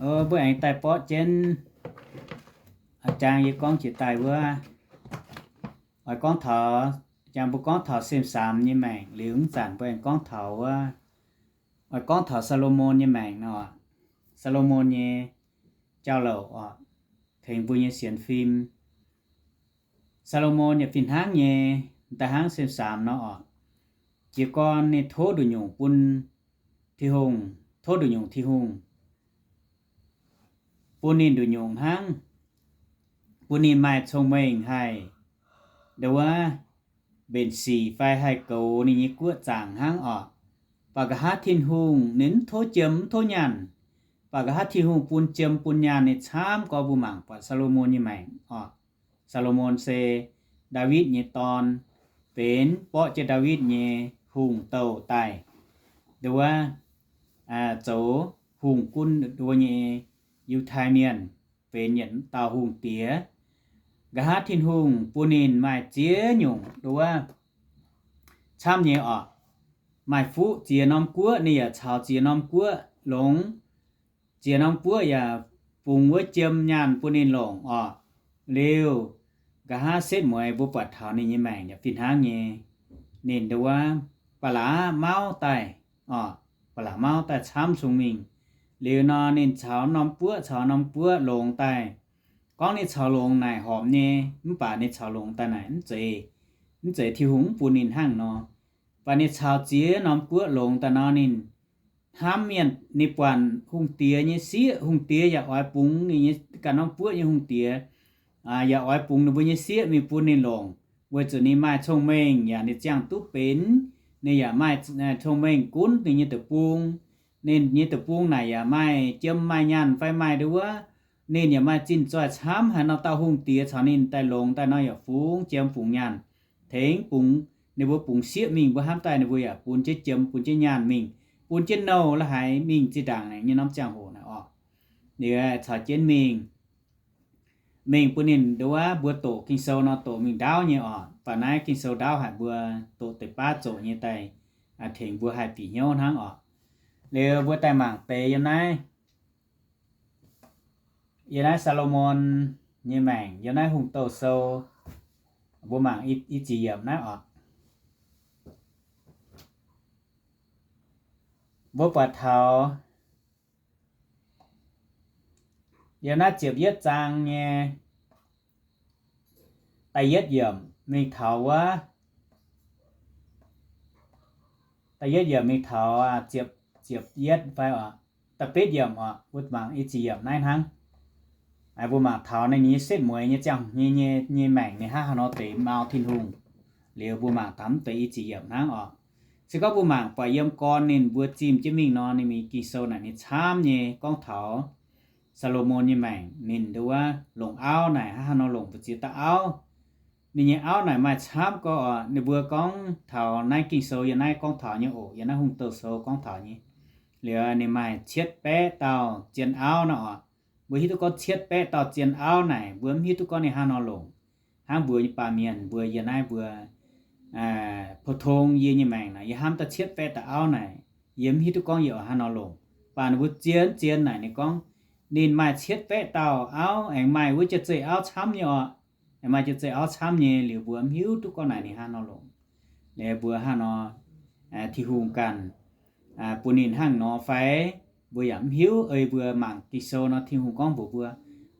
Mbuo aengx daaih borqv jienv, jang yie gorngv jiex daaih wuov, oix gorngv taux, jang mbuo gorngv taux Sem^saamx nyei maengc liuz, mv zanc mbuo aengx gorngv taux wuov, oix gorngv taux Saa^lo^morn nyei maengc nor. Saa^lo^morn nyei jauv-louc oc, tengx mbuo nyei sienx fim. Saa^lo^morn yaac fih hnangv nyei, da'hnangv Sem^saamx nor oc. Jiez gorn ninh tov nduqc nyungc bun Tin-Hungh, tov nduqc nyungc Tin-Hungh bun ninh nduqc nyungc hnangv, bun ninh maaih cong-mengh haih, nduov, mbenc sic fai haih goux ninh nyei guoqv zaangc hnangv oc. Baac nqa'haav Tin-Hungh ninh mv tov jiem mv tov nyaanh. Baac nqa'haav Tin-Hungh bun jiem bun nyaanh ninh camv gorx. Mbuo mangc buatc Saa^lo^morn nyei maengc oc. Saa^lo^morn se Ndaawitv nyei dorn, benx borqv jienv Ndaawitv nyei hungh douh daaih, nduov, zoux hungh gunv nduov nyei Yiutai Mienh, benx yietc dauh hungh diex. Nqa'haav Tin-Hungh bun ninh maaih ziex nyungc nduov camv nyei oc. Maaih fuqv ziex norm guoqv ninh yaac caux ziex norm guoqv longx. Ziex norm guoqv yaac bungx wuov jiem nyaanh bun ninh longc oc. Liuz, nqa'haav setv mueiz mbuo buatc taux ninh nyei maengc yaac fih hnangv nyei. Ninh nduov, ba'laqc mauv daaih oc, ba'laqc mauv daaih camv cong-mengh. Liuz nor ninh caux norm guoqv caux norm guoqv longx daaih. Gorngv ninh caux longx naaic horpc nyei, mv baac ninh caux longx daaih naaic mv zeiz, mv zeiz Tin-Hungh mv bun ninh hnangv nor. Baac ninh caux ziex norm guoqv longx daaih nor ninh hnamv mienh, ninh buatc hungh diex nyei sieqv, hungh diex yaac oix bungx ninh nyei ganh norm guoqv nyei hungh diex, yaac oix bungx ninh mbuo nyei sieqv mingh bun ninh longc, weic zuqc ninh maaih cong-mengh yaac ninh ziangh duqv benx, ninh yaac maaih cong-mengh gunv ninh nyei deic-bung. Ninh nyei deic-bung naaic yaac maaih jiem maaih nyaanh fai maaih nduov, ninh yaac maaih zinh zoih camv haaix nor dauh hungh diex caux ninh daaih longx daaih nor yaac fungx jiem fungx nyaanh, tengx bungx ninh mbuo bungx sieqv mingh, mbuo hnamv daaih ninh mbuo yaac bun jienv jiem bun jienv nyaanh mingh, bun jienv nouh la'haiz mingh zinh ndaangc nyei norm ziangh hoc naaic oc. Liuz caux jienv mingh, mingh bun ninh nduov, mbuo doqc Ging-Sou nor doqc mingh ndaauv nyei oc. Baac naaiv Ging-Sou ndaauv haic mbuo doqc deix baav zoqc nyei daaih tengx mbuo haih bieqc hnyouv hnangv oc. Liuz mbuo daaih mangc deix yiem naaiv, yiem naaiv Saa^lo^morn nyei maengc, yiem naaiv Hungh Douh Sou, mbuo mangc i ziex yiemc naaiv oc. Mbuo buatc taux yiem naaiv ziepc yietv zaang nyei da'yietv yiemc mingh taux wuov, da'yietv yiemc mingh taux ziepc, ziepc yietv fai oc, da'betv yiemc oc, mbuo mangc i ziex yiemc naaiv hnangv. Mbuo mangc taux ninh nyei setv mueiz nyei ziangh nyei, nyei, nyei maengc ninh hnangv haaix nor deix mau Tin-Hungh. Liuz mbuo mangc taux mv deix i ziex yiemc hnangv oc. Se gorngv mbuo mangc buatc yiem gorn ninh mbuo zimh jienv mingh nor, ninh mingh Ging-Sou naaic ninh camv nyei gorngv taux Saa^lo^morn nyei maengc ninh nduov longc auv naaic hnangv haaix nor longc mbu'ziex dauh auv. Ninh nyei auv naaic maaih camv gorx oc. Ninh mbuo gorngv taux naaiv Ging-Sou yiem naaiv gorngv taux nyei oc, yiem naaiv Hungh Douh Sou gorngv taux nyei. Liuz ninh maaih cietv baeqv dauh zien auv nor oc. Mbuo hiuv duqv gorngv cietv baeqv dauh zien auv naaic mbuo mv hiuv duqv gorngv ninh hnangv haaix nor longc. Hnangv mbuo nyei baamh mienh mbuo yiem naaiv mbuo pou-tong yie nyei maengc naaic yie hnamv daaih cietv baeqv dauh auv naaic, yie mv hiuv duqv gorngv yie oix hnangv haaix nor longc. Baac ninh mbuo zien zien naaic ninh gorngv ninh maaih cietv baeqv dauh auv aengx maaih wuov jiex zeih auv camv nyei oc. Aengx maaih jiex zeih auv camv nyei liuz mbuo mv hiuv duqv gorngv naaic ninh hnangv haaix nor longc. Liuz mbuo hnangv haaix nor, Tin-Hungh ganh bun ninh hnangv nor fai? Mbuo yaac mv hiuv. Ei mbuo mangc Ging-Sou nor Tin-Hungh gorngv mbuox mbuo,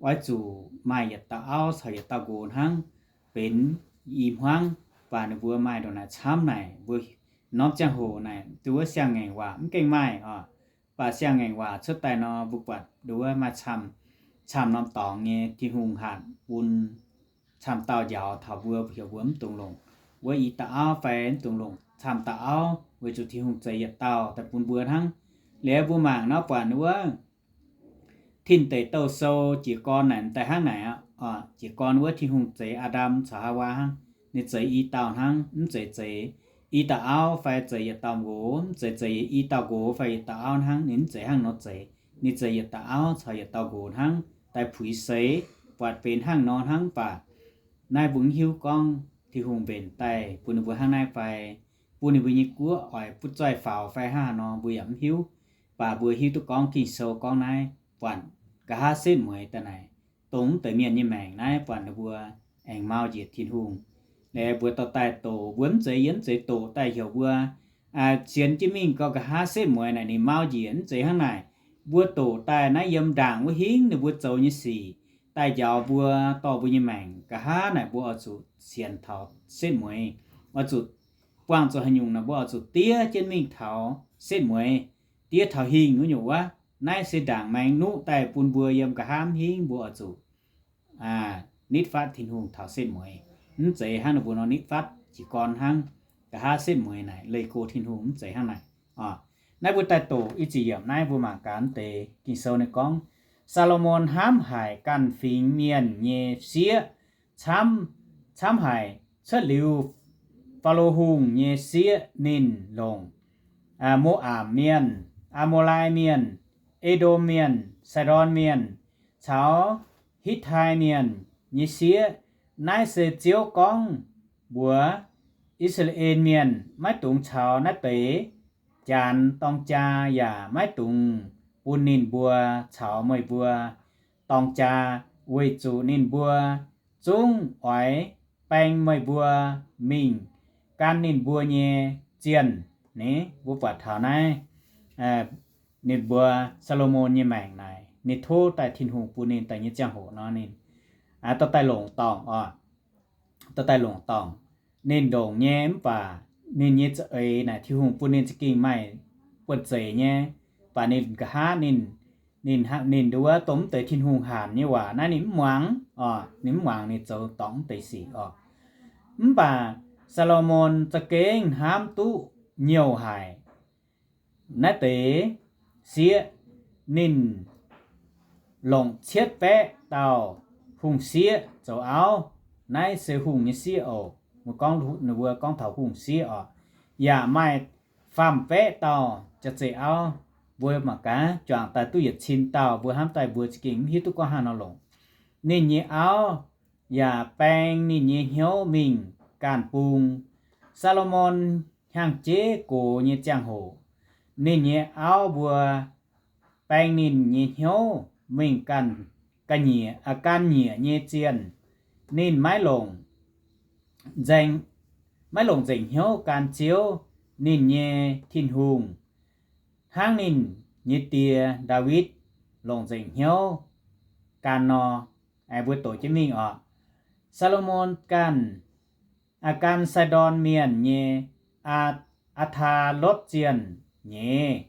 oix zuqc maaih yietc dauh auv caux yietc dauh nqox hnangv, benx i hmuangv. Baac ninh mbuo maaih ndongc naaic camv naaic mbuo norm ziangh hoc naaic nduov siang-ngaengc waac mv gaengh maaih oc. Baac siang-ngaengc waac cuotv daaih nor mbuo buatc nduov maaih camv, camv norm dorngx nyei Tin-Hungh hatc bun camv dauh njaaux taux mbuo, heuc mbuo mv dungx longc wuov i dauh auv fai mv dungx longc camv dauh auv, weic zuqc Tin-Hungh zeix yietc dauh daaih bun mbuo hnangv. Liuz mbuo mangc nor buatc wuov Tin Deic Douh Sou jiez gorn naaic daaih hnangv naaic aqv. Jiez gorn wuov Tin-Hungh zeix Aa^ndam caux Haawaa hnangv, ninh zeix i dauh hnangv, mv zeiz zeix i dauh auv fai zeix yietc dauh nqox, mv zeiz zeix i dauh nqox fai yietc dauh auv hnangv. Ninh mv zeiz hnangv nor zeix. Ninh zeix yietc dauh auv caux yietc dauh nqox hnangv daaih puix seix, buatc benx hnangv nor hnangv. Baac naaiv mbuo mv hiuv gorngv Tin-Hungh mbenc daaih bun ninh mbuo hnangv naaiv fai bun ninh mbuo nyei guoqv oix butv zoih faaux fai hnangv haaix nor mbuo yaac mv hiuv. Baac mbuo hiuv duqv gorngv Ging-Sou gorngv naaiv buatc nqa'haav setv mueiz daaih naaic, dongh mv deix mienh nyei maengc naaiv buatc ninh mbuo aengx mau njiec Tin-Hungh. Liuz mbuo dorh daaih doqc, mbuo mv zeiz, yie mv zeiz doqc daaih heuc mbuo sienx jienv mingh gauh nqa'haav setv mueiz naaic ninh mau njiec, mv zeiz hnangv naaic. Mbuo doqc daaih naaiv yiem ndaangc wuov hingv ninh mbuo zoux nyei sic daaih njaaux mbuo, dorh mbuo nyei maengc. Nqa'haav naaic mbuo oix zuqc sienx taux setv mueiz, oix zuqc buangh zuqc haaix nyungc naaic mbuo oix zuqc diev jienv mingh taux setv mueiz, diev taux hingh wuov nyungc wuov. Naaiv se ndaangc maengx nuqv daaih bun mbuo yiem nqa'haav hingv mbuo oix zuqc nitv fatv Tin-Hungh taux setv mueiz. Mv zeiz hnangv ninh mbuo nor nitv fatv jiez gorn hnangv. Nqa'haav setv mueiz naaic leih go Tin-Hungh, mv zeiz hnangv naaic. Naaiv mbuo daaih doqc i ziex yiemc naaiv mbuo mangc gaax deix Ging-Sou ninh gorngv, Saa^lo^morn hnamv haic ganh fingx mienh nyei sieqv, camv, camv haic. Cuotv liuz Faalo Hungh nyei sieqv ninh longc Mo^apc Mienh, Aa^mo^lai Mienh, E^ndom Mienh, Sai^ndorn Mienh, caux Hitv^tai Mienh nyei sieqv. Naaiv se Ziouv gorngv mbuox I^saa^laa^en Mienh maiv dungx caux naaiv deix janx dorng jaa, yaac maiv dungx bun ninh mbuo caux meih mbuo dorng jaa, weic zuqc ninh mbuo zungv oix baeng meih mbuo mingh gan ninh mbuo nyei zienh. Ni mbuo buatc taux naaiv ninh mbuo Saa^lo^morn nyei maengc naaic, ninh tov daaih Tin-Hungh bun ninh daaih nyei ziangh hoc nor, ninh dorh daaih longc dorngc oc. Dorh daaih longc dorngc. Ninh ndongc nyei mv baac ninh nyei za'eix naaic Tin-Hungh bun ninh za'gengh maaih buonv-zeic nyei, mv baac ninh nqa'haav ninh, ninh, ninh nduov dongh mv deix Tin-Hungh hanc nyei waac naaiv ninh mv muangx oc. Ninh mv muangx, ninh zoux dorngc mv deix sic oc. Mv baac Saa^lo^morn za'gengh hnamv duqv nyouh haic naaiv deix sieqv. Ninh longc cietv baeqv dauh hungh sieqv zoux auv. Naaiv se hungh nyei sieqv oc. Mbuo gorngv, ninh mbuo gorngv taux hungh sieqv oc. Yaac maaih faam-baeqv dauh jaav-zeih auv. Mbuo mangc gaax, juangc daaih duqv yietc cin dauh, mbuo hnamv daaih mbuo za'gengh mv hiuv duqv gorngv haaix nor longc. Ninh nyei auv yaac baeng ninh nyei hnyouv mingh ganh bung. Saa^lo^morn hnyangx-jeiv gox nyei ziangh hoc, ninh nyei auv mbuo baeng ninh nyei hnyouv mingh ganh, ga'nyiec, ganh nyieqc nyei zienh. Ninh maiv longc nzengc, maiv longc nzengc hnyouv gan Ziouv, ninh nyei Tin-Hungh, hnangv ninh nyei die, Ndaawitv, longc nzengc hnyouv gan nor. Mbuo doqc jienv mingh oc. Saa^lo^morn ganh, aa, gan Sai^ndorn Mienh nyei Aa, Aa^taa^lotv Zienh nyeiz,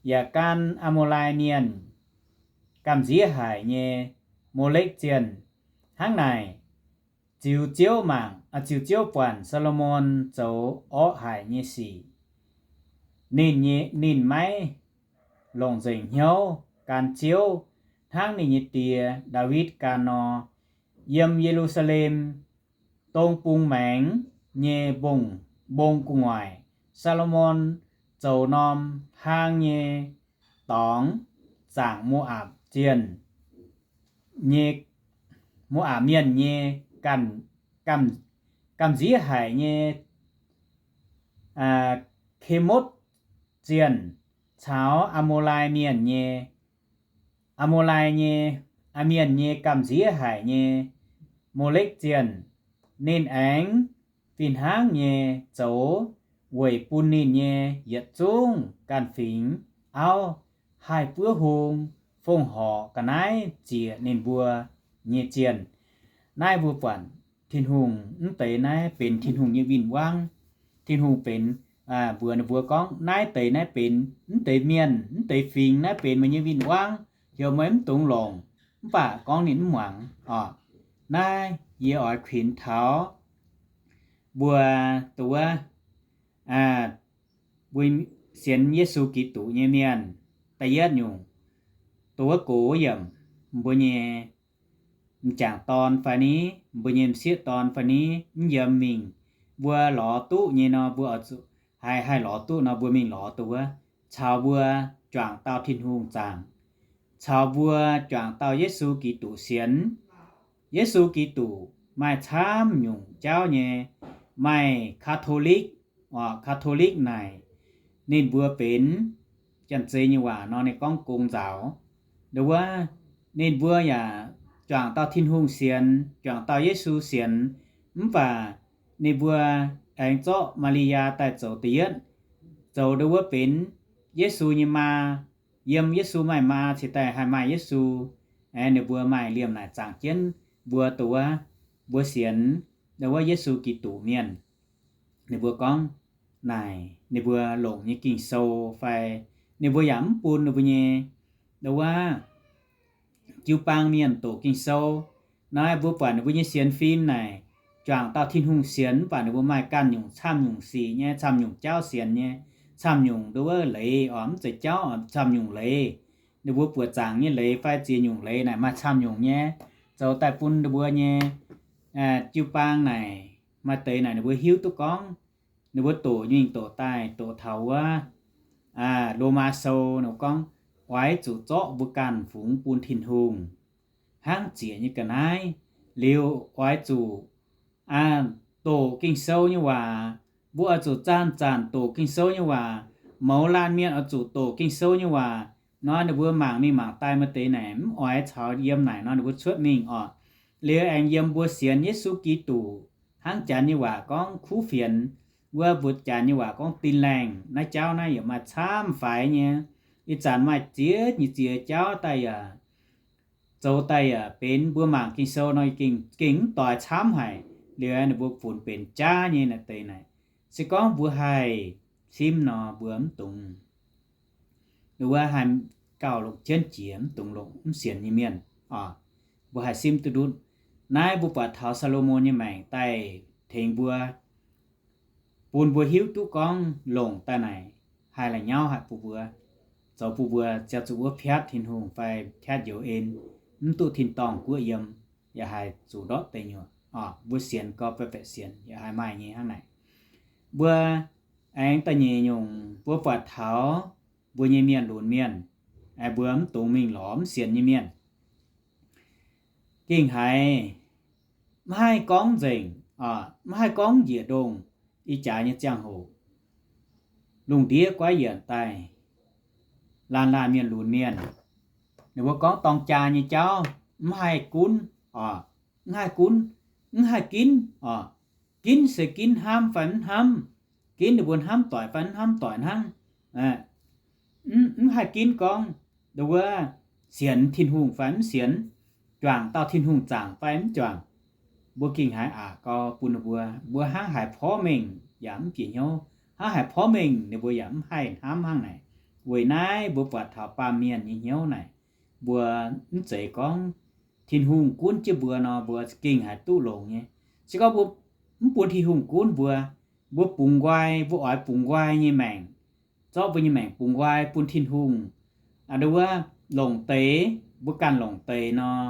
yaac gan Aa^mo^lai Mienh gamh nziex haic nyei Molekv Zienh. Hnangv naaic, ziux Ziouv mangc, ziux Ziouv buatc Saa^lo^morn zoux orqv haic nyei sic. Ninh nyei, ninh maiv longc nzengc hnyouv gan Ziouv hnangv ninh nyei die, Ndaawitv, gan nor. Yiem Ye^lu^saa^lem dong bung maengx nyei mbong, mbong gu'nguaaic, Saa^lo^morn zoux norm hlang nyei dorngx zaangc Mo^apc Zienh nyei, Mo^apc Mienh nyei gamh, gamh, gamh nziex haic nyei Kemotv Zienh caux Aa^mo^lai Mienh nyei, Aa^mo^lai nyei, aa, Mienh nyei gamh nziex haic nyei Molekv Zienh. Ninh aengx fih hnangv nyei zoux weic bun ninh nyei yietc zungv ganh fingx auv haih buov hung, fongc horc ga'naaiv ziec ninh mbuo nyei zienh. Naaiv mbuo buatc Tin-Hungh mv deix naaiv benx Tin-Hungh nyei win-wangv. Tin-Hungh benx, mbuox ninh mbuo gorngv, naaiv deix naaiv benx, mv deix mienh, mv deix fingx naaiv benx meih nyei win-wangv, heuc meih mv dungx longc. Mv baac gorngv ninh mv muangx oc. Naaiv yie oix kuinx taux mbuo, dongh wuov, mbuo sienx Yesu Giduc nyei mienh, da'yietv nyungc, dongh wuov gox yiemc, mbuo nyei m'jangc dorn fai ni, mbuo nyei m'sieqv dorn fai ni, mv yiem mingh, mbuo lorz duqv nyei nor, mbuo oix zuqc haih, haih lorz duqv nor, mbuo mingh lorz dongh wuov caux mbuo juangc dauh Tin-Hungh zaangc, caux mbuo juangc dauh Yesu Giduc sienx. Yesu Giduc maaih camv nyungc jauv nyei, maaih Catholic, oc, Catholic naaic ninh mbuo benx, Janx-Zei nyei waac nor ninh gorngv gong nzaaux. Ndo wuov, ninh mbuo yaac juangc dauh Tin-Hungh sienx, juangc dauh Yesu sienx, mv baac ninh mbuo aengx zorqv Maa^li^yaa daaih zoux da'yietv, zoux ndo wuov benx Yesu nyei maa, yiem Yesu maaih maa cingx daaih haih maaih Yesu. Aengx ninh mbuo maaih liemh naaic zaangc jienv mbuo ndo wuov, mbuo sienx ndo wuov Yesu Giduc mienh. Ninh mbuo gorngv naaic ninh mbuo longc nyei Ging-Sou fai ninh mbuo yaac mv bun ninh mbuo nyei ndo wuov jiu-baang mienh doqc Ging-Sou. Naaiv mbuo buatc ninh mbuo nyei sienx fim naaic juangc dauh Tin-Hungh sienx, mv baac ninh mbuo maaih ganh nyungc camv nyungc sic nyei, camv nyungc jauv sienx nyei, camv nyungc ndo wuov leiz oc, mv zeiz jauv oc, camv nyungc leiz. Ninh mbuo buoqc zaangc nyei leiz fai ziex nyungc leiz naaic maaih camv nyungc nyei, zoux daaih bun ninh mbuo nyei jiu-baang naaic maaih deix naaic ninh mbuo hiuv duqv gorngv ninh mbuo doqc mingh doqc daaih doqc taux wuov Lomaa Sou ninh gorngv, oix zuqc zorqv mbuo ganh fungx bun Tin-Hungh hnangv ziec nyei ga'naaiv. Liuz oix zuqc doqc Ging-Sou nyei waac. Mbuo oix zuqc zanc-zanc doqc Ging-Sou nyei waac. Mouz laanh mienh oix zuqc doqc Ging-Sou nyei waac. Nor ninh mbuo mangc mingh mangc daaih maaih deix naaic mv oix caux yiem naaic nor ninh mbuo cuotv mingh oc. Liuz aengx yiem mbuo sienx Yesu Giduc hnangv Janx nyei waac gorngv kuv fienx, wuov mbuo Janx nyei waac gorngv tin-laengh. Naaiv jauv naaiv yaac maaih camv faix nyei. Ih zanc maaih ziex nyeic ziex jauv daaih yaac zoux daaih yaac benx mbuo mangc Ging-Sou nor gengh mv doix camv haic. Liuz ninh mbuo funx benx jaav nyei naaic deix naaic. Se gorngv mbuo haih simv nor mbuo mv dungx, wuov haih gauh longc jienv jiex, mv dungx longc mv sienx nyei mienh oc. Mbuo haih simv duqv ndutv. Naaiv mbuo buatc taux Saa^lo^morn nyei maengc daaih tengx mbuo, bun mbuo hiuv duqv gorngv longc daaih naaic haih la'nyauv haic bun mbuo, zoux bun mbuo ziangh zuqc wuov piatv Tin-Hungh fai piatv njoux en, mv duqv tin-dorngh guoqv yiem, yaac haih zuqc ndortv deic nyuoqc oc. Mbuo sienx gorngv baeqc baeqc sienx yaac haih maaih nyei hnangv naaic. Mbuo aengx da'nyeic nyungc mbuo buatc taux mbuo nyei mienh lunx mienh, mbuo mv dungx mingh lorz mv sienx nyei mienh. Gengh haiz mv haih gorngv nzengc, mv haih gorngv njiec ndongh. Ih jaax nyei ziangh hoc, lungh ndiev goiv yienc daaih, laanh laanh mienh lunx mienh, ninh mbuo gorngv dorng jaa nyei jauv mv haih gunv oc, mv haih gunv, mv haih ginv oc. Ginv se ginv hnamv fai mv hnamv, ginv ninh mbuo hnamv doic fai mv hnamv doic hnangv. Mv haih ginv gorngv ndo wuov sienx Tin-Hungh fai mv sienx, juangc dauh Tin-Hungh zaangc fai mv juangc. Mbuo gengh haiz aqc gau bun ninh mbuo, mbuo hnangv haiz porv mengh yaac mv bieqc hnyouv, hnangv haiz porv mengh ninh mbuo yaac mv haih hnamv hnangv naaic. Weic naaiv mbuo buatc taux baamh mienh nyei hnyouv naaic, mbuo mv zeiz gorngv Tin-Hungh gunv jienv mbuo nor mbuo gengh haiz duqv longx nyei. Se gorngv mbuo mv bun Tin-Hungh gunv mbuo, mbuo bungx nqoi, mbuo oix bungx nqoi nyei maengc, zorqv mbuo nyei maengc bungx nqoi bun Tin-Hungh, ndo wuov longc deix, mbuo ganh longc deix nor,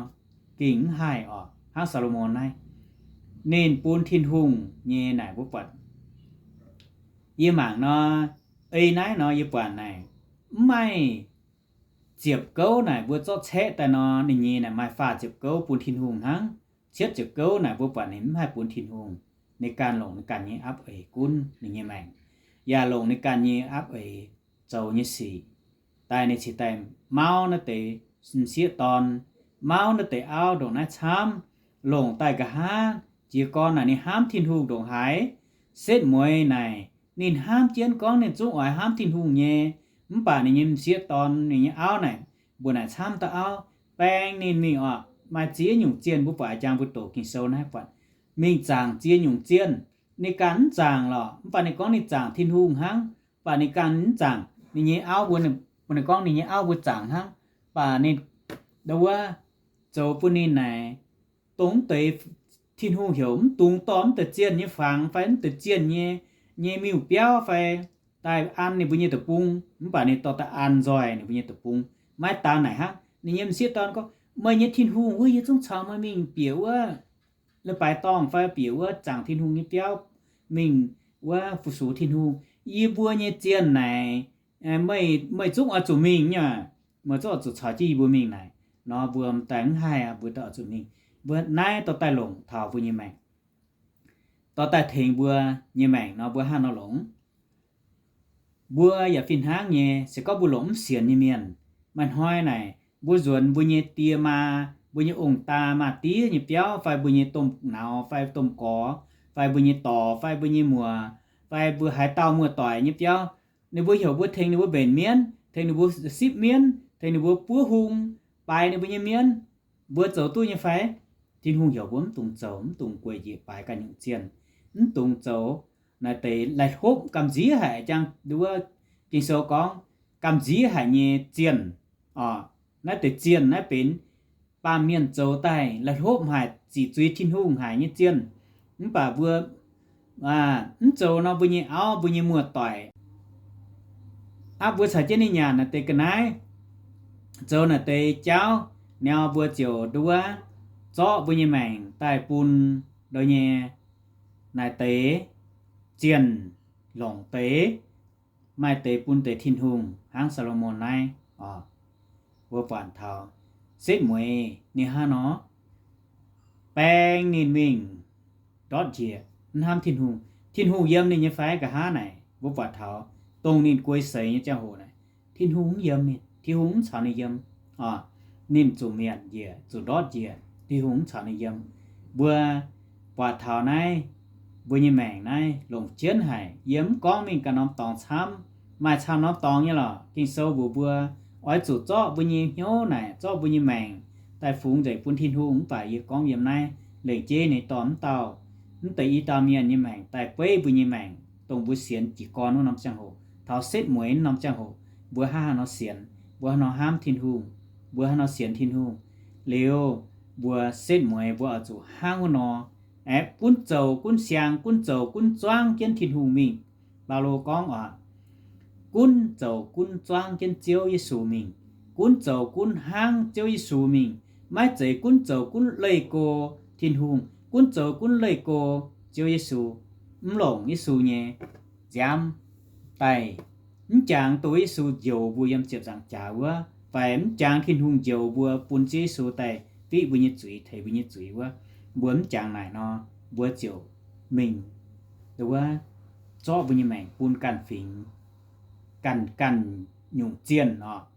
gengh mv haih oc. Hnangv Saa^lo^morn naaiv, ninh bun Tin-Hungh nyei naaic mbuo buatc. Yie mangc nor, ei naaiv nor yie buatc naaic, mv maaih ziepc gouv naaic mbuo zorqv caeqv daaih nor, ninh nyei naaic maaih faah ziepc gouv bun Tin-Hungh hnangv. Cietv ziepc gouv naaic mbuo buatc ninh mv haih bun Tin-Hungh. Ninh ganh longc ninh ganh nyei apv eix gunv ninh nyei maengc, yaac longc ninh ganh nyei apv eix zoux nyei sic. Daaih ninh cingx daaih mauv naaiv deix m'sieqv dorn, mauv naaiv deix auv ndongc naaiv camv, longc daaih nqa'haav jiez gorn naaic ninh hnamv Tin-Hungh ndongc haaix. Setv mueiz naaic ninh hnamv jienv gorngv ninh zungv oix hnamv Tin-Hungh nyei, mv baac ninh nyei m'sieqv dorn, ninh nyei auv naaic mbuo naaic camv dauh auv, baeng ninh mingh oc. Maaih ziex nyungc zienh mbuo buatc jangx mbuo doqc Ging-Sou naaiv buatc, mingh zaangc ziex nyungc zienh. Ninh ganh mv zaangc lorqc, mv baac ninh gorngv ninh zaangc Tin-Hungh hnangv, baac ninh ganh mv zaangc. Ninh nyei auv mbuo, ninh gorngv ninh nyei auv mbuo zaangc hnangv, baac ninh ndo wuov zoux bun ninh naaic dongh deix Tin-Hungh heuc mv dungx dorh mv deix zienh nyei fangx fai mv deix zienh nyei, nyei miuc-biauv fai daaih an ninh mbuo nyei deic-bung, mv baac ninh dorh daaih an nzoih ninh mbuo nyei deic-bung. Maiv daan naaic hnangv, ninh nyei m'sieqv dorn gorngv, meih nyei Tin-Hungh wuov yie zungv caux meih mingh bieqc wuov leiz-baaix dorngh fai bieqc wuov zaangc Tin-Hungh nyei biauv, mingh wuov fu-sux Tin-Hungh. Yie mbuo nyei zienh naaic, meih, meih zungv oix zuqc mingh nyei, meih zungv oix zuqc caux jienv yie mbuo mingh naaic. Nor mbuo m'daaih mv haih, mbuo daaih oix zuqc mingh. Mbuo naaiv dorh daaih longc taux mbuo nyei maengc, dorh daaih tengx mbuo nyei maengc nor mbuo hnangv nor longc. Mbuo yaac fih hnangv nyei, se gorngv mbuo longc mv sienx nyei mienh, maaih hnoi naaic mbuo nzuonx mbuo nyei die maa, mbuo nyei ong-daa maa-diev nyei biauv, fai mbuo nyei domh nauz, fai domh gorx, fai mbuo nyei dorc, fai mbuo nyei muoc, fai mbuo haaix dauh muoz-doic nyei biauv, ninh mbuo heuc mbuo tengx ninh mbuo mbenc mienv, tengx ninh mbuo sipv mienv, tengx ninh mbuo buov hung, baaix ninh mbuo nyei mienv, mbuo zoux duqv nyei fai? Tin-Hungh heuc mbuo mv dungx zoux, mv dungx gueic njiec baaix ganh nyungc zienh, mv dungx zoux naaiv deix laih hlopv gamh nziev haic. Jang nduov Ging-Sou gorngv gamh nziev haic nyei zienh. Orqc, naaiv deix zienh naaiv benx baamh mienh zoux daaih laih hlopv haic, ziqc zuiz Tin-Hungh haic nyei zienh. Mv baac mbuo mv zoux nor, mbuo nyei auv, mbuo nyei muoz-doic, aav, mbuo caux jienv ninh nyanc naaiv deix ga'naaiv, zoux naaiv deix jauv, nor mbuo ziouc nduov zorqv mbuo nyei maengc daaih bun ndoh nyei naaiv deix zienh, longc deix, maaih deix bun deix Tin-Hungh hnangv Saa^lo^morn naaiv. Orqc, mbuo buatc taux setv mueiz ninh hnangv nor, baeng ninh mingh ndortv njiec, mv hnamv Tin-Hungh. Tin-Hungh yiem ninh nyei fai? Nqa'haav naaic mbuo buatc taux dongh ninh guei seix nyei ziangh hoc naaic, Tin-Hungh mv yiem ninh, Tin-Hungh mv caux ninh yiem. Orqc, ninh zuqc mietc njiec, zuqc ndortv njiec, Tin-Hungh mv caux ninh yiem. Mbuo buatc taux naaiv, mbuo nyei maengc naaiv longc jienv haic. Yie mv gorngv mingh ganh norm dorngx camv, maaih camv norm dorngx nyei lorqc. Ging-Sou mbuox mbuo oix zuqc zorqv mbuo nyei hnyouv naaic, zorqv mbuo nyei maengc daaih fungx nzengc bun Tin-Hungh. Mv baac yie gorngv yiem naaiv lengc jeiv nyei dorh mv dauh, mv deix i dauh mienh nyei maengc daaih beiv mbuo nyei maengc, dongh mbuo sienx jiez gorn wuov norm ziangh hoc, taux setv mueiz wuov norm ziangh hoc, mbuo hnangv haaix nor sienx, mbuo hnangv haaix nor hnamv Tin-Hungh, mbuo hnangv haaix nor sienx Tin-Hungh. Liuz mbuo setv mueiz mbuo oix zuqc hnangv wuov nor, aeqv, gunv zoux gunv siang, gunv zoux gunv zuangv jienv Tin-Hungh mingh. Baulo gorngv oc, gunv zoux gunv zuangv jienv Ziouv Yesu mingh, gunv zoux gunv hnangv Ziouv Yesu mingh. Maiv zeiz gunv zoux gunv leih go Tin-Hungh, gunv zoux gunv leih go Ziouv Yesu, mv longc Yesu nyei nziaamv daaih, mv jangx dongh Yesu njoux mbuo yiem ziepc nzaangc jaax wuov, fai mv jangx Tin-Hungh njoux mbuo bun Ziouv Yesu daaih fiqv mbuo nyei zuiz, teix mbuo nyei zuiz wuov, mbuo mv jangx naaic nor, mbuo ziouc mingh wuov, zorqv mbuo nyei maengc bun ganh fingx, ganh, ganh nyungc zienh orqc,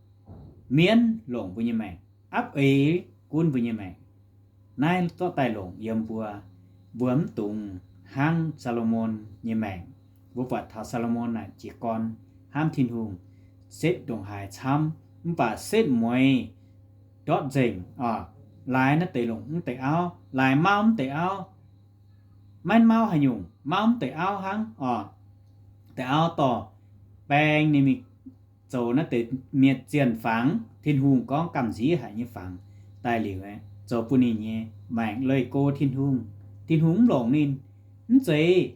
mienv longc mbuo nyei maengc, apv eix gunv mbuo nyei maengc. Naaiv zorqv daaih longc yiem mbuo, mbuo mv dungx hnangv Saa^lo^morn nyei maengc. Mbuo buatc taux Saa^lo^morn naaic jiez gorn hnamv Tin-Hungh, setv ndongc haaix camv, mv baac setv mueiz ndortv nzengc oc, laaix naaiv deix longc mv deix auv, laaix mauv mv deix auv, maiv mauv haaix nyungc, mauv mv deix auv hnangv oc. Deix auv dorh baeng ninh mingh zoux naaiv deix mienh zienh fangx, Tin-Hungh gorngv gamh nziev haic nyei fangx daaih liuz, zoux bun ninh nyei maengc leih go Tin-Hungh. Tin-Hungh mv longc ninh, mv zeiz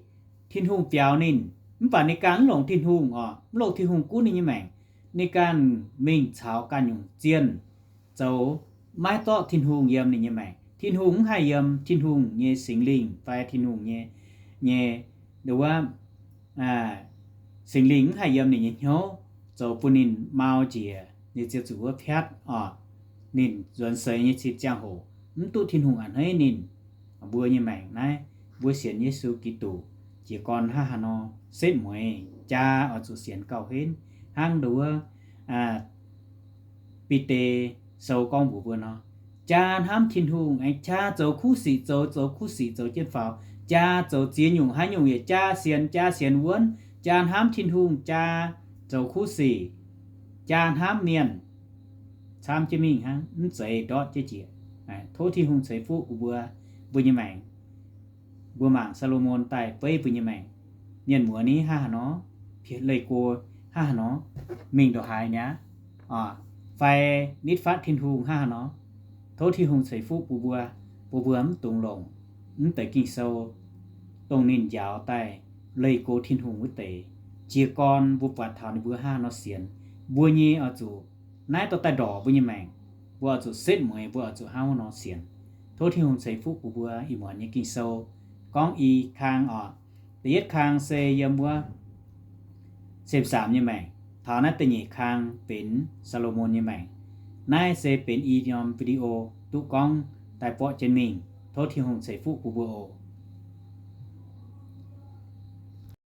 Tin-Hungh biaux ninh, mv baac ninh ganh mv longc Tin-Hungh oc, mv longc Tin-Hungh gunv ninh nyei maengc. Ninh ganh mingh caux ganh nyungc zienh zoux, maiv zorqv Tin-Hungh yiem ninh nyei maengc. Tin-Hungh mv haih yiem, Tin-Hungh nyei Singx Lingh fai Tin-Hungh nyei, nyei, nduov, Singx Lingh mv haih yiem ninh nyei hnyouv, zoux bun ninh mau njiec, ninh ziouc zuqc wuov piatv oc. Ninh nzuonx seix nyei cin ziangh hoc mv duqv Tin-Hungh a'hneiv ninh. Mbuo nyei maengc naaiv, mbuo sienx Yesu Giduc jiez gorn hnangv haaix nor, setv mueiz jaa oix zuqc sienx gauh henv hnangv nduov Bide Sou gorngv mbuox mbuo nor, jaa hnamv Tin-Hungh aengx jaa zoux kuv sic, zoux, zoux kuv sic zoux jienv faaux, jaa zoux ziex nyungc haaix nyungc yaac jaa sienx, jaa sienx wuonv, jaa hnamv Tin-Hungh, jaa zoux kuv sic, jaa hnamv mienh, camv jienv mingh hnangv, mv zeiz ndortv jienv njiec. Tov Tin-Hungh ceix fuqv bun mbuo, mbuo nyei maengc. Mbuo mangc Saa^lo^morn daaih beiv mbuo nyei maengc. Mienh muoz ni hnangv haaix nor, leih go hnangv haaix nor, mingh ndongc haaix mi'aqv, fai nitv fatv Tin-Hungh hnangv haaix nor. Tov Tin-Hungh ceix fuqv bun mbuo, bun mbuo mv dungx longc mv deix Ging-Sou, dongh ninh njaaux daaih leih go Tin-Hungh wuov deix. Jiez gorn mbuo buatc taux ninh mbuo hnangv haaix nor sienx, mbuo nyei oix zuqc naaiv dorh daaih ndorqc mbuo nyei maengc. Mbuo oix zuqc setv mueiz, mbuo oix zuqc hnangv haaix nor sienx. Tov Tin-Hungh ceix fuqv bun mbuo. Ih muonz nyei Ging-Sou gorngv i kang oc. Da'yietv kang se yiem wuov Sem^saamx nyei maengc. Taux naaiv da'nyeic kang benx Saa^lo^morn nyei maengc. Naaiv se benx i norm video duqv gorngv daaih borqv jienv mingh. Tov Tin-Hungh ceix fuqv bun mbuo oc.